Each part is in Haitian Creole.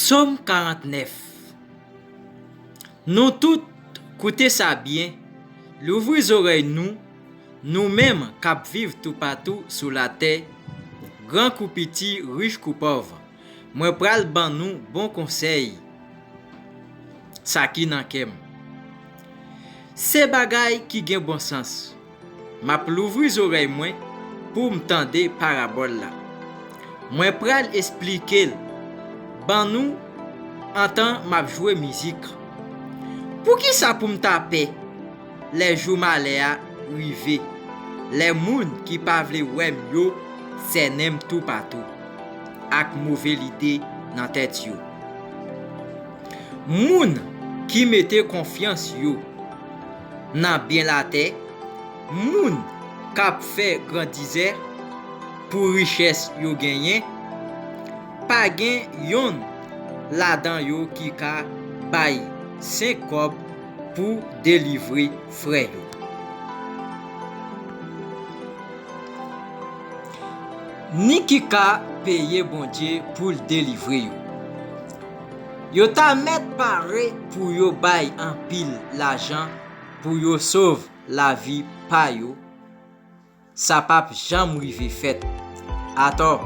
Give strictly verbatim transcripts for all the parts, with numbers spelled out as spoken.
Sòm karantnèf. Nou tout, koute sa byen, louvri zòrèy nou, nou menm k ap viv toupatou sou latè, gran kou piti, rich kou pòv. Mwen pral ban nou bon konsèy, sa ki nan kè m. Se bagay ki gen bon sans. M ap louvri zòrèy mwen pou m tande parabòl la. Mwen pral esplike l ban nou antan m ap jwe mizik. Poukisa pou m ta pè lè jou malè a rive, lè moun ki pa vle wè m yo sènen m toupatou ak move lide nan tèt yo? Moun ki mete konfyans yo nan byen latè, moun k ap fè grandizè pou richès yo genyen, pa gen yonn ladan yo ki ka bay senk kòb pou delivre frè yo. Ni ki ka peye Bondye pou l delivre yo. Yo ta mèt pare pou yo bay anpil lajan pou yo sove lavi pa yo. Sa p ap janm rive fèt. Atò,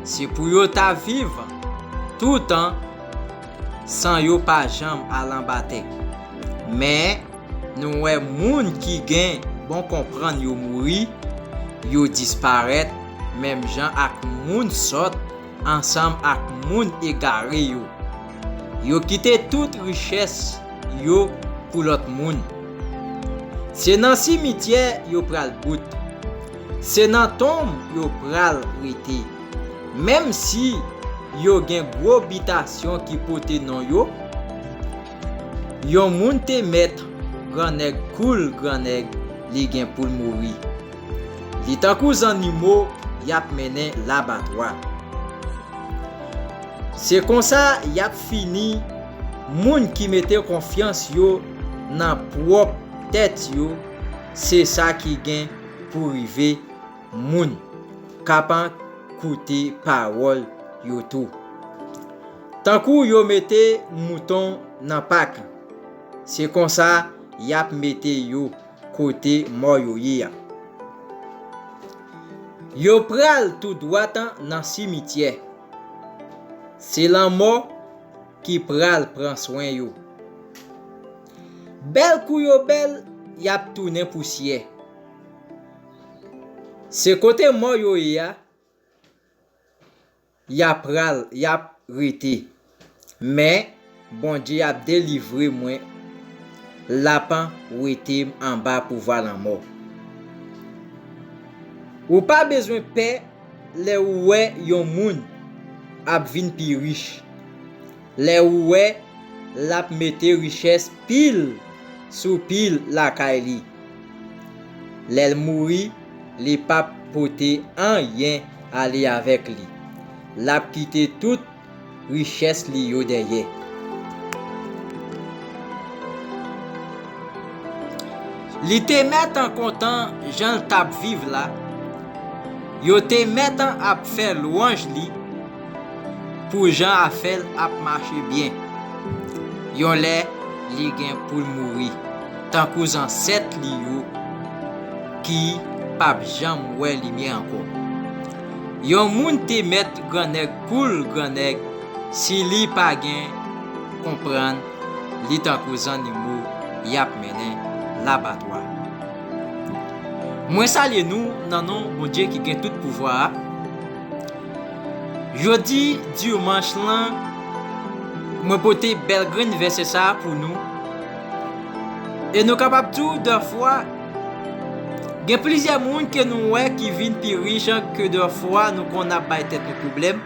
se pou yo ta viv toutan san yo pa janm al anba tè. Men, nou wè moun ki gen bon konprann yo mouri, yo disparèt, menm jan ak moun sòt ansanm ak moun egare yo. Yo kite tout richès yo pou lòt moun. Se nan simityè yo pral bout. Se nan tonm yo pral rete. Menm si yo gen gwo bitasyon ki pote non yo, yon moun te mèt grannèg koul grannèg, li gen pou l mouri. Li tankou zannimo y ap mennen labatwa. Se konsa y ap fini moun ki mete konfyans yo nan pwòp tèt yo, se sa ki gen pou rive moun k ap koute pawòl yo tou. Tankou yo mete mouton nan pak, se konsa y ap mete yo kote mò yo ye a. Yo pral tou dwat nan simityè. Se lanmò ki pral pran swen yo. Bèl kou yo bèl, y ap tounen pousyè. Se kote mò yo ye a, y ap pral, y ap rete. Men, Bondye ap delivre mwen, l ap wete m anba pouvwa lanmò. Ou pa bezwen pè lè ou wè yon moun ap vin pi rich, lè ou wè l ap mete richès pil sou pil lakay li. Lè l mouri, li p ap pote anyen ale avèk li. L ap kite tout richès li yo dèyè. Li te mèt an kontan jan l t ap viv la, yo te mèt an ap fè lwanj li pou jan afè l ap mache byen. Yon lè, li gen pou l mouri, tankou zansèt li yo ki p ap janm wè limyè ankò. Yon moun te mèt grannèg koul grannèg, si li pa gen konprann, li tankou zannimo y ap mennen labatwa. Mwen salye nou nan non Bondye ki gen tout pouvwa a. Jodi dimanch lan, mwen pote bèl grenn vèsè sa a pou nou. E nou kapab di w dèfwa, gen plizyè moun ke nou wè ki vin pi rich ke dèfwa nou konn ap bay tèt nou pwoblèm.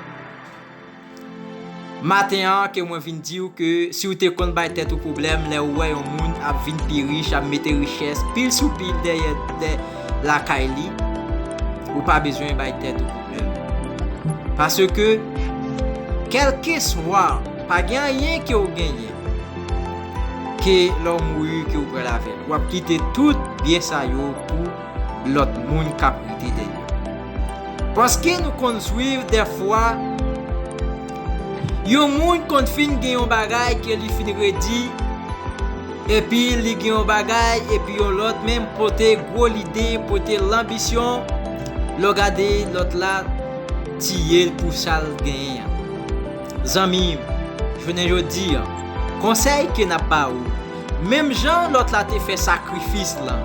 Maten an, ke mwen vin di w ke si w te konn bay tèt ou pwoblèm lè ou wè yon moun ap vin pi rich, ap mete richès pil sou pil dèyè, dè, lakay li, ou pa bezwen bay tèt ou pwoblèm. Paske, kèlkeswa, pa gen anyen ke w genyen, ke lè w mouri, ke w pral avè l. W ap kite tout byen sa yo pou lòt moun k ap rete dèyè. Paske nou konn swiv dèfwa Yon moun konn fin gen yon bagay ke li fin redi, epi li gen yon bagay, epi yon lòt menm pote gwo lide, pote lanbisyon, lè w gade lòt la tiye l pou sa l genyen an. Zanmi m, jounen jodi a, konsèy ke n ap ba ou, menm jan lòt la te fè sakrifis lan,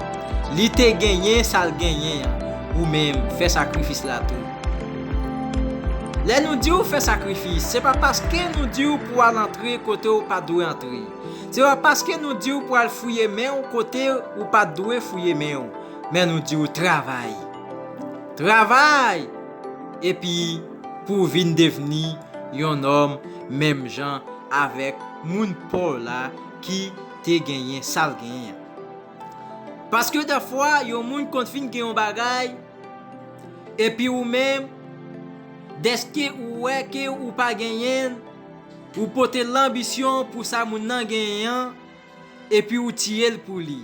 li te genyen sa l genyen an, ou menm fè sakrifis la tou. Lè nou di w fè sakrifis, se pa paske nou di w pou w al antre kote w pa dwe antre. Se pa paske nou di w pou w al fouye men w kote ou pa dwe fouye men w. Men nou di w travay. Travay! Epi pou w vin devni yon nonm menm jan avèk moun pa w la ki te genyen sa l genyen an. Paske dèfwa, yon moun konn fin gen yon bagay, epi ou menm, dèske ou wè ke ou pa genyen l, ou pote lanbisyon pou sa moun nan genyen an, epi ou tiye l pou li.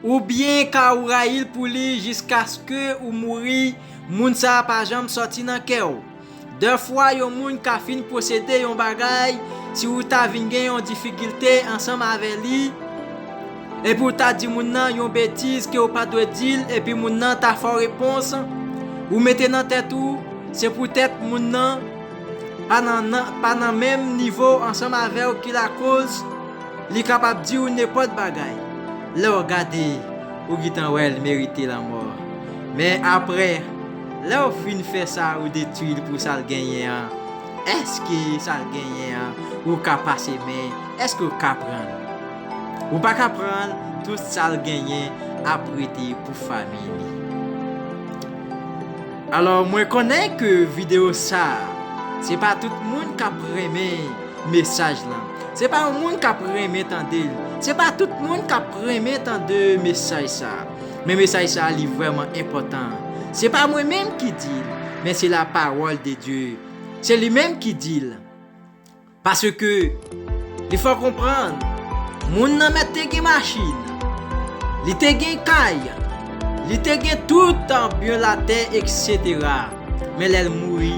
Oubyen ka ou rayi l pou li jiskaske ou mouri, moun sa a pa janm sòti nan kè w. Dèfwa, yon moun ka fin posede yon bagay, si ou ta vin gen yon difikilte ansanm avè li, epi ou ta di moun nan yon betiz ke ou pa dwe di l, epi moun nan ta fè w repons, ou mete nan tèt ou, se poutèt moun nan pa nan, nan, pa nan menm nivo ansanm avè w ki lakoz li kapab di w nenpòt bagay. Lè w gade, ou gentan wè l merite lanmò. Men apre, lè w fin fè sa, ou detwi l pou sa l genyen an. Èske sa l genyen an, ou ka pase men? Èske w ka pran l? Ou pa ka pran l, tout sa l genyen ap rete pou fanmi li. Alò, mwen konnen ke videyo sa a, se pa tout moun k ap renmen mesaj lan. Se pa yon moun k ap renmen tande l. Se pa tout moun k ap renmen tande mesaj sa a. Men mesaj sa a, li vrèman enpòtan. Se pa mwen menm ki di l, men se la parole de Dieu. Se li menm ki di l. Paske, li fè w konprann, moun nan mèt te gen machin, li te gen kay, li te gen tout byen latè, etsetera. Men lè l mouri,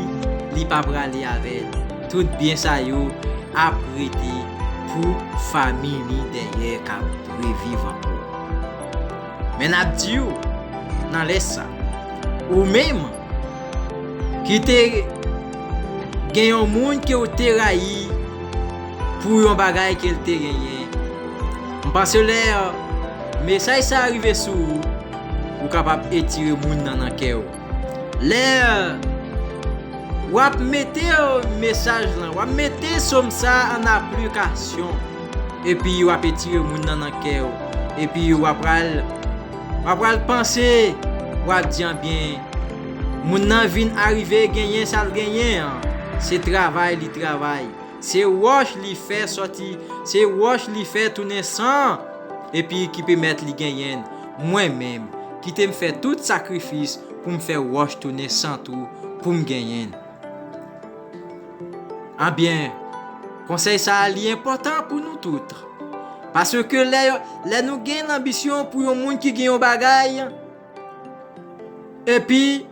li pa prale avè l. Tout byen sa yo ap rete pou fanmi li dèyè k ap reviv ankò. Men n ap di w, nan lè sa, ou menm ki te gen yon moun ke w te rayi pou yon bagay ke l te genyen, m panse lè mesaj sa a rive sou ou, ou kapab etire moun nan nan kè w. Lè w ap mete mesaj lan, w ap mete sòm sa a an aplikasyon, epi w ap etire moun nan nan kè w, epi w ap pral, w ap pral panse, w ap di, anbyen, moun nan vin arive genyen sa l genyen an, se travay li travay. Se wòch li fè sòti, se wòch li fè tounen san, epi ki pèmèt li genyen l. Mwen menm, kite m fè tout sakrifis pou m fè wòch tounen san tou, pou m genyen l. Anbyen, konsèy sa a li enpòtan pou nou tout. Paske lè, lè nou gen lanbisyon pou yon moun ki gen yon bagay, epi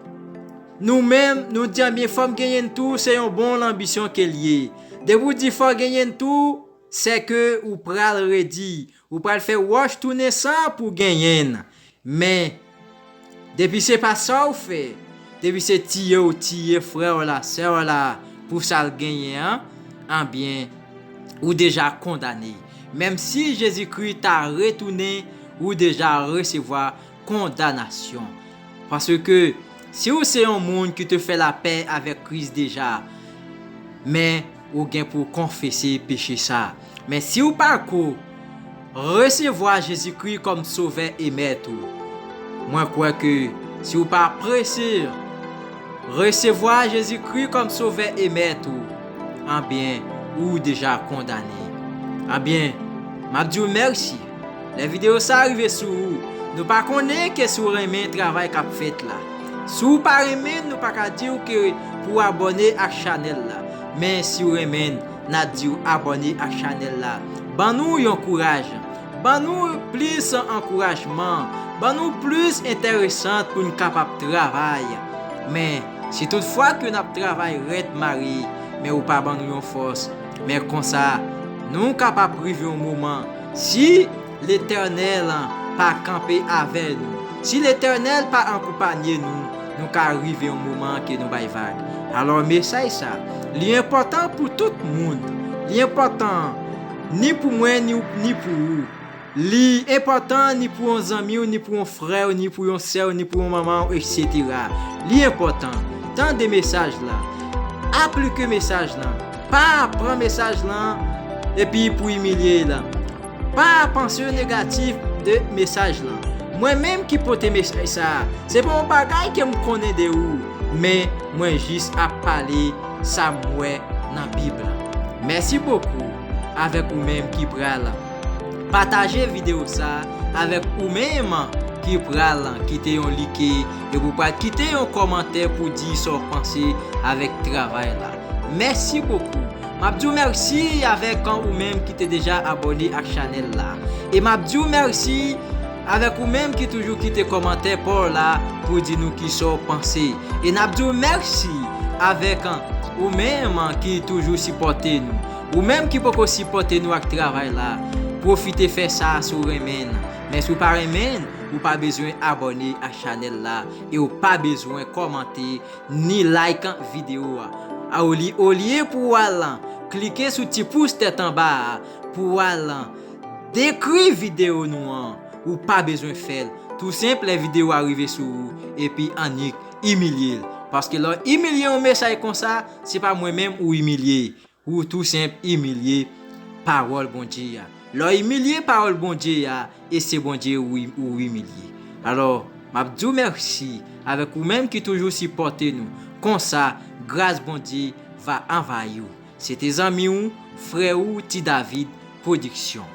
nou menm, nou di, anbyen, fò m genyen l tou, se yon bon lanbisyon ke l ye. Depi w di fò w genyen l tou, sèke ou pral redi, ou pral fè wòch tounen san pou w genyen l. Men, depi se pa sa w fè, depi se tiye w tiye frè w la, sè w la, pou sa l genyen an, anbyen, ou deja kondane. Menm si Jezikri ta retounen, ou deja resevwa kondanasyon. Paske si w se yon moun ki te fè lapè avèk Kris deja, men ou gen pou w konfese peche sa. Men si w pa ko resevwa Jezikri kòm Sovè e Mèt ou, mwen kwè ke si w pa prese resevwa Jezikri kòm Sovè e Mèt ou, anbyen, ou deja kondane. Anbyen, m ap di w mèsi. Lè videyo sa a rive sou ou, nou pa konnen ke si w renmen travay k ap fèt la. Si w pa renmen, nou pa ka di w ke pou w abòne ak chanèl la. Men si w renmen n, n ap di w abòne ak chanèl la. Ban nou yon kouraj. Ban nou plis ankourajman. Ban nou plis enteresant pou n kapab travay. Men, si toutfwa ke n ap travay rèd mare, men ou pa ban nou yon fòs. Men konsa, nou kapab rive yon moman, si Letènèl pa kanpe avè nou, si Letènèl pa akonpanye nou, nou ka rive yon moman ke nou bay vag. Alò, mesaj sa, li enpòtan pou tout moun. Li enpòtan ni pou mwen, ni, ni pou ou. Li enpòtan ni pou yon zanmi w, ni pou yon frè w, ni pou yon sè w, ni pou yon manman w, etsetera. Li enpòtan. Tande mesaj la. Aplike mesaj lan. Pa pran mesaj lan epi pou imilye l. Pa panse negatif de mesaj lan. Mwen menm ki pote mesaj sa a, se pa yon bagay ke m konnen de ou, men mwen jis ap pale sa m wè nan Bib la. Mèsi bokou avèk ou menm ki pral pataje videyo sa a, avèk ou menm ki pral kite yon like, epi ou pral kite yon kòmantè pou di sa w panse avèk travay la. Mèsi bokou. M ap di w mèsi avèk ou menm ki te deja abòne ak chanèl la. E m ap di w mèsi avèk ou menm ki toujou kite kòmantè pa w la pou di nou kisa w panse. E n ap di w mèsi avèk ou menm ki toujou sipòte nou. Ou menm ki poko sipòte nou ak travay la, pwofite fè sa si w renmen n. Men si w pa renmen n, ou pa bezwen abòne ak chanèl la e ou pa bezwen kòmante ni like videyo a. A, oli-, olye pou w al klike sou ti pous tèt anba a pou w al dekri videyo nou an, ou pa bezwen fè l. Tou senp, lè videyo a rive sou ou, epi annik imilye l. Paske lè w imilye yon mesaj konsa, se pa mwen menm ou imilye. Ou tou senp imilye pawòl Bondye a. Lè w imilye pawòl Bondye a, e se Bondye ou, ou imilye. Alò, m ap di w mèsi avèk ou menm ki toujou sipòte nou. Konsa, gras Bondye va anvayi w. Se te zanmi w, frè w, Ti David Production.